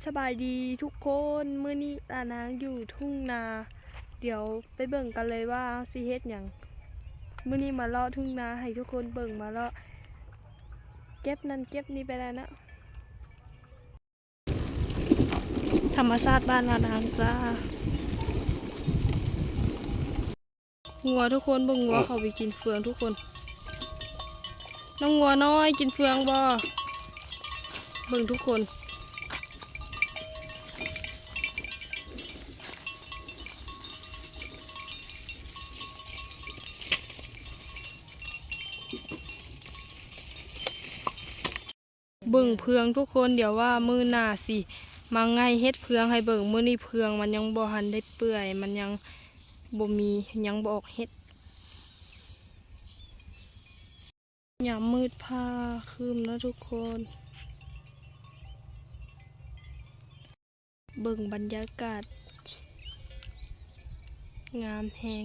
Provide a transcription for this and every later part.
ສະບາຍດີທຸກຄົນ, ມື້ນີ້ຫຼ້ານາງຢູ່ທົ່ງນາ, ດຽວໄປເບິ່ງກັນເລີຍວ່າເຮົາຊິເຮັດຫຍັງ. ມື້ນີ້ມາເລາະທົ່ງນາໃຫ້ທຸກຄົນເບິ່ງ, ມາເລາະເກັບນັ້ນເກັບນີ້ໄປແລ້ວເນາະ. ທຳມະຊາດບ້ານລະນາງຈ້າ. ງົວທຸກຄົນ, ເບິ່ງງົວເຂົາໄປກິນເຟືອງທຸກຄົນ. ນ້ອງງົວນ້ອຍກິນເຟືອງບໍ່? ເບິ່ງທຸກຄົນ. ເບິ່ງເຟືອງທຸກຄົນ, ດຽວວ່າມື້ໜ້າຊິມາໄງ່ເຮັດເຟືອງໃຫ້ເບິ່ງ. ມື້ນີ້ເຟືອງມັນຍັງບໍ່ທັນໄດ້ເປື່ອຍ, ມັນຍັງບໍ່ມີ, ຍັງບໍ່ອອກເຫັດ. ຍາມມືດຟ້າຄຶ້ມເນາະທຸກຄົນ. ເບິ່ງບັນຍາກາດງາມແຮງ.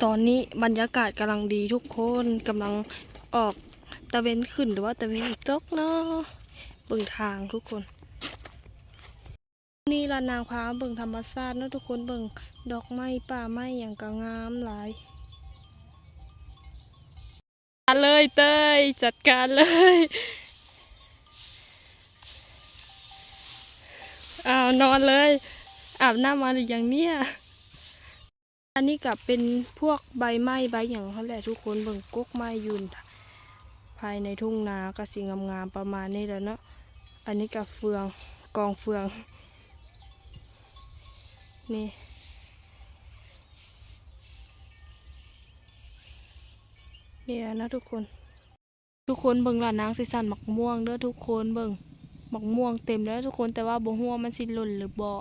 ຕອນນີ້ບັນຍາກາດກຳລັງດີທຸກຄົນ, ກຳລັງອອກຕາເວັນຂຶ້ນ ຫຼືວ່າຕາເວັນຕົກເນາະ. ເບິ່ງທາງທຸກຄົນ. ນີ້ລະນາງພາເບິ່ງທຳມະຊາດເນາະທຸກຄົນ, ເບິ່ງດອກໄມ້ ປ່າໄມ້ຫຍັງກະງາມຫຼາຍ. ມາເລີຍເຕີຍ, ຈັດການເລີຍ. ອ້າວ ນອນເລີຍ, ອາບນ້ຳມາຫຼືຍັງເນຍ? ອັນນີ້ກະເປັນພວກໃບໄມ້ໃບຫຍັງຫັ້ນແຫຼະທຸກຄົນ. ເບິ່ງກົກໄມ້ຢູ່ພາຍໃນທົ່ງນາກະຊິງາມໆປະມານນີ້ແຫຼະເນາະ. ອັນນີ້ກະເຟືອງ, ກອງເຟືອງ ນີ້ ນີ້ແຫຼະເນາະທຸກຄົນ. ທຸກຄົນເບິ່ງລະນາງຊິສັນໝາກມ່ວງເດີທຸກຄົນ. ເບິ່ງໝາກມ່ວງເຕັມແລ້ວທຸກຄົນ, ແຕ່ວ່າບໍ່ຮູ້ວ່າມັນຊິຫຼົ່ນຫຼືບໍ່.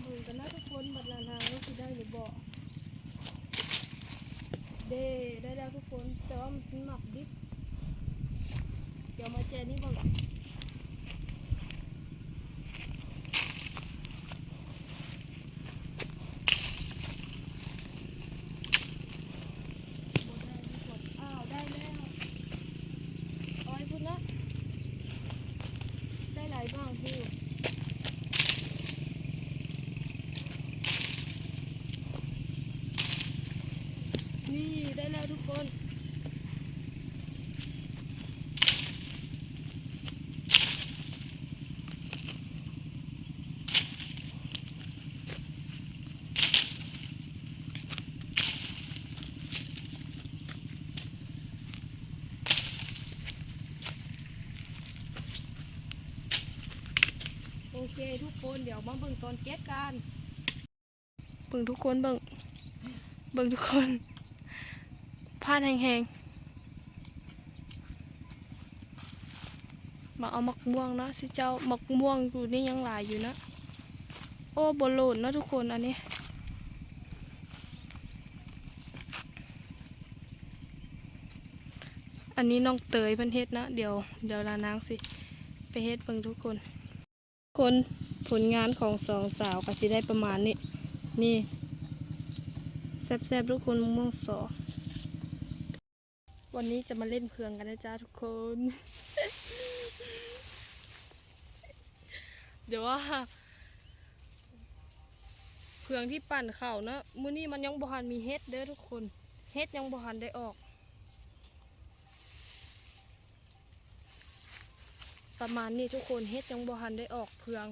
ເບິ່ງກັນນະທຸກຄົນ, ບັດລະນາງວ່າຊິໄດ້ຫຼືບໍ່. ເດ້ ໄດ້ແລ້ວທຸກຄົນ, ແຕ່ວ່າມັນໝາກດິບ. ດຽວມາແຈະນີ້ເບິ່ງ. ບໍ່ໄດ້ທຸກຄົນ. ອ້າວ ໄດ້ແລ້ວ. ເອົາໄວ້ພຸ້ນເນາະ. ໄດ້ຫຼາຍໝາກຢູ່. ນີ້ ໄດ້ແລ້ວທຸກຄົນ. ໂອເຄທຸກຄົນ, ດຽວມາເບິ່ງຕອນເກັບກັນ. ເບິ່ງທຸກຄົນ ເບິ່ງ ເບິ່ງທຸກຄົນ ພາດແຮງໆ. ມາເອົາໝາກມ່ວງເນາະ ຊິເຈົ້າ. ໝາກມ່ວງຢູ່ນີ້ຍັງຫຼາຍຢູ່ເນາະ. ໂອ້ ບໍ່ໂຫຼນເນາະທຸກຄົນ. ອັນນີ້ ອັນນີ້ນ້ອງເຕີຍເພິ່ນເຮັດເນາະ. ດຽວ ດຽວລານາງຊິໄປເຮັດເບິ່ງທຸກຄົນ. ຄົນ ຜົນງານຂອງສອງສາວກໍຊິໄດ້ປະມານນີ້. ນີ້ ແຊບໆ ທຸກຄົນ ມະມ່ວງສໍ. ວັນນີ້ຈະມາຫຼິ້ນເຟືອງກັນນະຈ້າທຸກຄົນ. ດຽວວ່າເຟືອງທີ່ປັ່ນເຂົ້າເນາະ, ມື້ນີ້ມັນຍັງບໍ່ທັນມີເຫັດເດີທຸກຄົນ, ເຫັດຍັງບໍ່ທັນໄດ້ອອກ. ປະມານນີ້ທຸກຄົນ, ເຫັດຍັງບໍ່ທັນໄດ້ອອກເຟືອງ.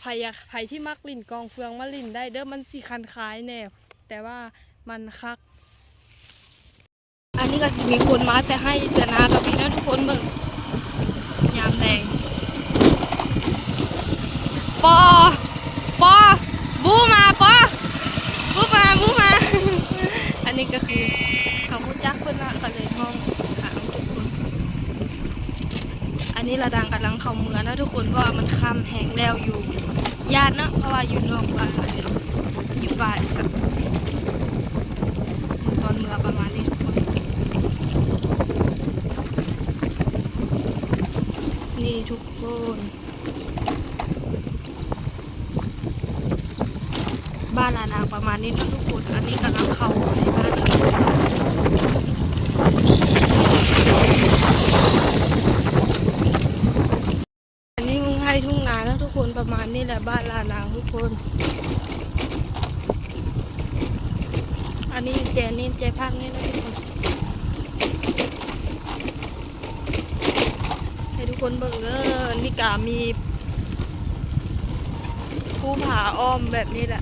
ໃຜຢາກ ໃຜທີ່ມັກຫຼິ້ນກອງເຟືອງມາຫຼິ້ນໄດ້ເດີ, ມັນຊິຄັນຄາຍແດ່ ແຕ່ວ່າມັນຄັກ. ອັນນີ້ກໍຊິມີຄົນມາແຕ່ໄຮ່ແຕ່ນາກໍມີເນາະທຸກຄົນ. ເບິ່ງ ຍາມແລງ ປໍ ປໍ ບູມາ ປໍ ບູມາ ບູມາ. ອັນນີ້ກໍຄືເຮົາຮູ້ຈັກເພິ່ນເນາະ ກໍເລີຍຮ້ອງຖາມທຸກຄົນ. ອັນນີ້ລະດາງກຳລັງເຂົ້າເມືອເນາະທຸກຄົນ ເພາະວ່າມັນຄ່ຳແຮງແລ້ວ ຢູ່ຢ້ານເນາະ ເພາະວ່າຢູ່ນອກບ້ານ ຢູ່ປ່າຈັ່ງຊັ້ນ. ເບິ່ງຕອນເມືອປະມານນີ້ທຸກຄົນ. ນີ້ທຸກຄົນ ບ້ານລານາງປະມານນີ້ເນາະທຸກຄົນ. ອັນນີ້ກຳລັງເຂົ້າໃນບ້ານ. ອັນນີ້ໃຈພັກນີ້ເນາະທຸກຄົນ ໃຫ້ທຸກຄົນເບິ່ງເດີ. ນີ້ກະມີພູຜາອ້ອມແບບນີ້ແຫຼະ.